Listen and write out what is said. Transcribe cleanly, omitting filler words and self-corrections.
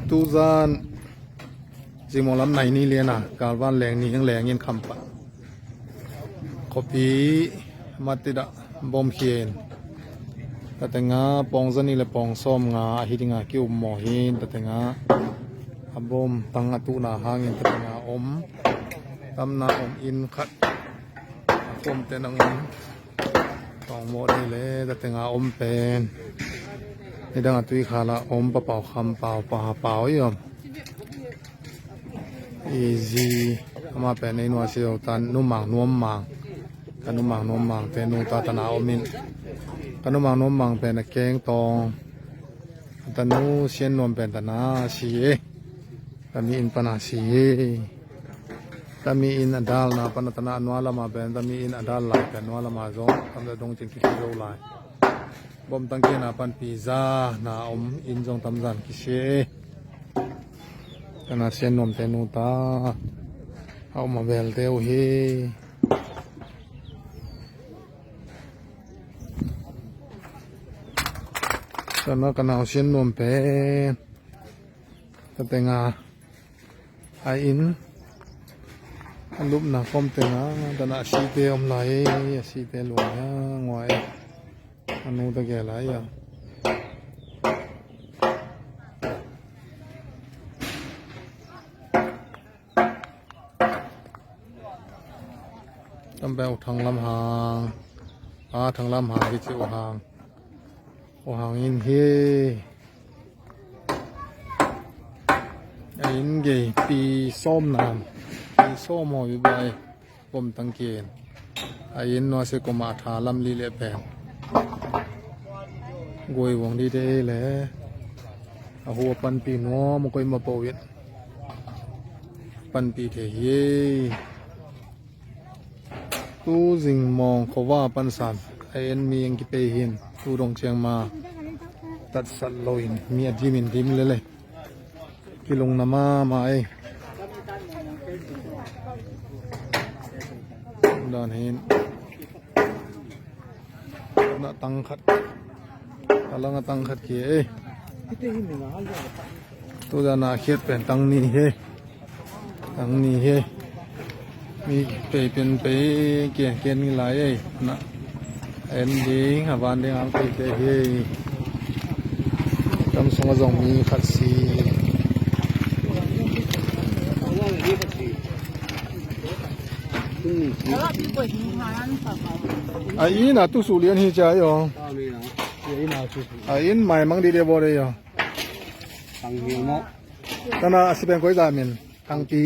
Tuzan zingmawlam nai ni lian ah Kalvan leng ni leng in kham pah. Khuapi matida bom hien tatenga pongzani le pongsawm nga a hi dinga ki um maw hin tatenga a bom tang atu na hangin tatenga om tamna om in khat a kom te nang in tong mo dei le tatenga om pen nidang atui khala om pa pau kham pau pa pau yom easy ama pen ei nuwa si tan nu mang nuam mang kan nu mang nuam mang te nu ta tana omin kan nu mang nuam mang pen a keng tong ta nu sian nuam pen ta na si e tami in pana si e tami in adal na pana tana anwa lama pen tami in adal lai pen nuwa lama zong tam da dong ching ki zo lai bom tang ke na pan pizza na om in zong tam zan ki se Kana sian nuam te nu ta a um a vel deuh hi. Kana ka nau sian nuam pe ka tenga a in a lup na kom tenga tana a si te om lai a si te luai a nguai a nu ta ge lai ya. Tam bel thang lam hang a thang lam hang hi chi u hang u hang in hi a in ge pi som nan pi som ho bi bai bom tang ken a in no se koma tha lam li le pen goi wong di te le a hu pan pi no mo koi ma po yet pan pi the hi tu jing mong khowa pan san a en mi ang ki pe hin tu dong chiang ma tat sat loin mi a dim in dim le le Kilung na ma ma ei. Dan hin na tang khat talang tang khat ki ei. Tu da na khiat pen tang ni he. Tang ni he. Mi pe pen pe ke ken ni lai ei. Na en ding avan ding ang pe te hi. Tam sung a zong mi khat si. A in a tu su lian hi cha yo. A in mai mang di de bo de yo. Tana a si peng koi za min thang pi.